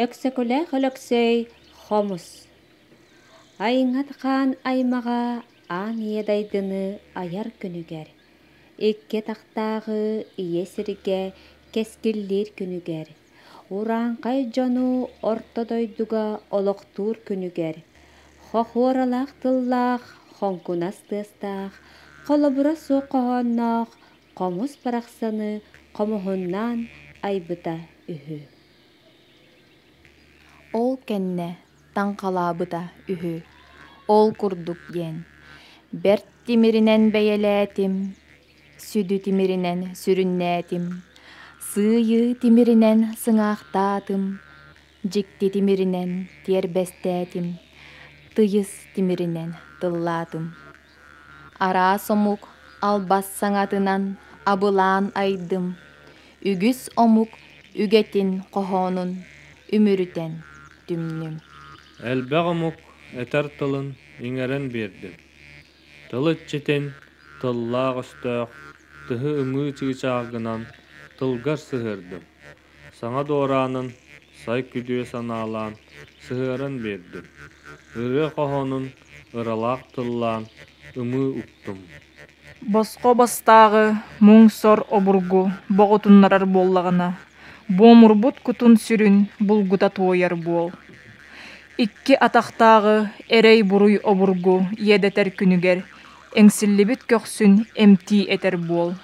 Өксөкүлээх Өлөксөй Хомус Айыҥат хаан аймаҕа аан ийэ дайдыны айар күнүгэр, икки атахтааҕы ийэ сиргэ кэскиллиир күнүгэр, урааҥхай дьону орто дойдуга олохтуур күнүгэр, хохуоралаах тыллаах, хоҥкунас тыастаах, холобура суох хоһоонноох хомус барахсаны хомуһуннаан айбыта үһү. Ол кэннэ таҥхалаабыта үһү, ол курдук диэн, бэрт тимиринэн бэйэлээтим, сүдү тимиринэн сүрүннээтим, сыыйыы тимиринэн сыҥаахтаатым, дьикти тимиринэн тиэрбэстээтим, тыйыс тимиринэн тыллаатым. Араас омук албас саҥатынан абылаан айдым, үгүс омук үгэтин хоһоонун үмүрүтэн түмнүм. Элбэх омук этэр тылын иҥэрэн биэрдим. Тыл иччитин, тыллаах өстөөх, тыһы ымыы чыычааҕынан тылгар сыһыардым. Саҥа дуораанын сай күдүө санаалаан сыһыаран биэрдим. Ырыа хоһоонун ыралаах тыллаан ымыы уктум. Босхо бастааҕы муҥ-сор обургу боҕутуннарар буоллаҕына, буомурбут кутун-сүрүн булгута туойар буол. Икки атахтааҕы эрэй-буруй обургу иэдэтэр күнүгэр эҥсиллибит көхсүн эмтии этэр буол.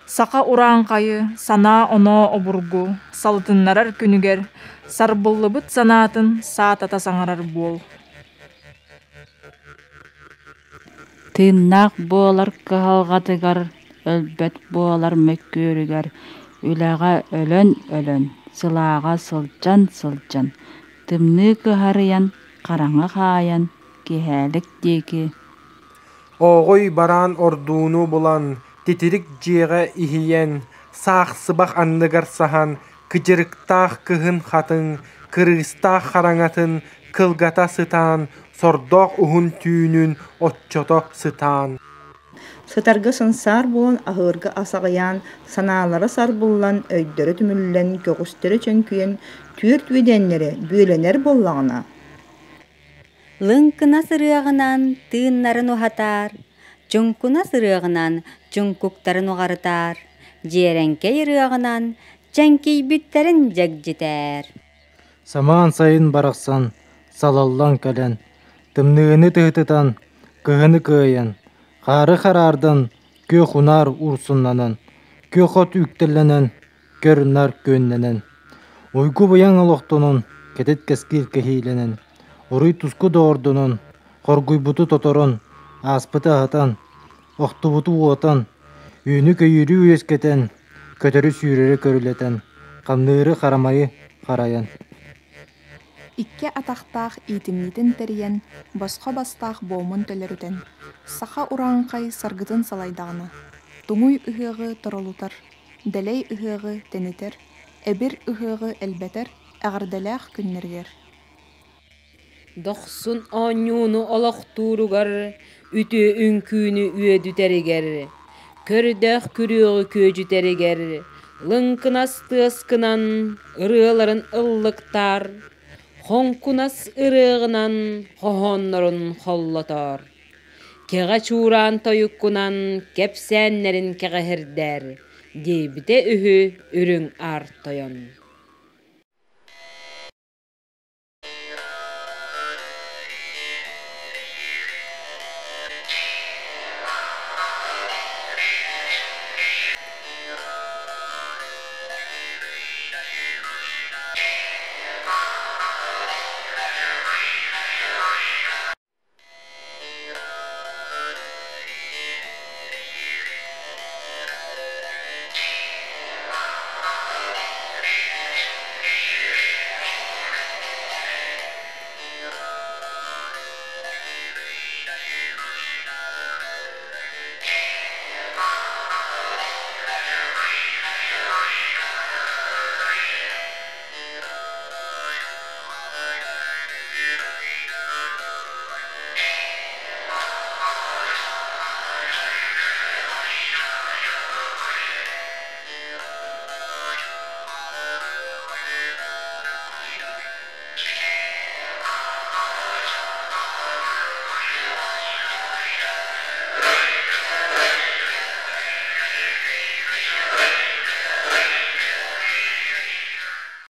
Саха урааҥхайы санаа-оноо обургу салытыннарар күнүгэр сарбыллыбыт санаатын саатата саҥарар буол. Тыыннаах буолар кыһалҕатыгар, өлбөт буолар мөккүөрүгэр үлэҕэ өлөн-өлөн, сылааҕа сылдьан-сылдьан, тымныы кыһарыйан, хараҥа хаайан, киэһэлик диэки Ооҕуй бараан ордууну булан, титирик дьиэҕэ иһийэн, саах сыбах анныгар саһан, кыдьырыктаах кыһын хатыҥ, кырыыстаах хараҥатын кылгата сытаан, сордоох уһун түүнүн оччото сытаан Сытарга сансаар буолан, аһыырга ас аҕыйаан, санаалара сарбыллан, өйдөрө түмүллэн, көҕүстэрэ чөҥкүйэн, түөрт үөдээннэрэ бүөлэнэр буоллаҕына Лыҥкынас ырыаҕынан тыыннарын уһатаар, чуҥкунас ырыаҕынан чуҥкуктарын уҕарытаар, дьиэрэҥкэй ырыаҕынан чэҥкийбиттэрин дьэгдьитээр. Самаан сайын барахсан салаллан кэлэн, тымныыны тыытытан, кыһыны кыайан, хаары хараардан, күөх унаар урсуннанан, күөх от үктэллэнэн, көр-нар күөннэнэн, уйгу-быйаҥ олохтонон, кэтит кэскил кэһиилэнэн, уруй-туску доҕордонон, хоргуйбуту тоторон, ааспыты аһатан, охтубуту уотан, үүнү-көйүүрү үөскэтэн, көтөрү-сүүрэри көрүлэтэн, хамныыры-харамайы харайан. Икки атахтаах иитимньитин тэрийэн, босхо бастаах буомун төлөрүтэн, саха урааҥхай саргытын салайдаҕына, туҥуй ыһыаҕы торолутар, дэлэй ыһыаҕы тэнитэр, эбир ыһыаҕы элбэтэр эҕэрдэлээх күннэригэр Дохсун оонньууну олохтууругар, үтүө үҥкүүнү үөдүтэригэр, көрдөөх күрүөҕү күөдьүтэригэр, лыҥкынас тыаскынан ырыаларын ыллыктаар, хоҥкунас ырыаҕынан хоһооннорун холлотоор, кэҕэ чуураан тойуккунан кэпсээннэрин кэҕиһирдээр, диэбитэ үһү Үрүҥ Аар Тойон.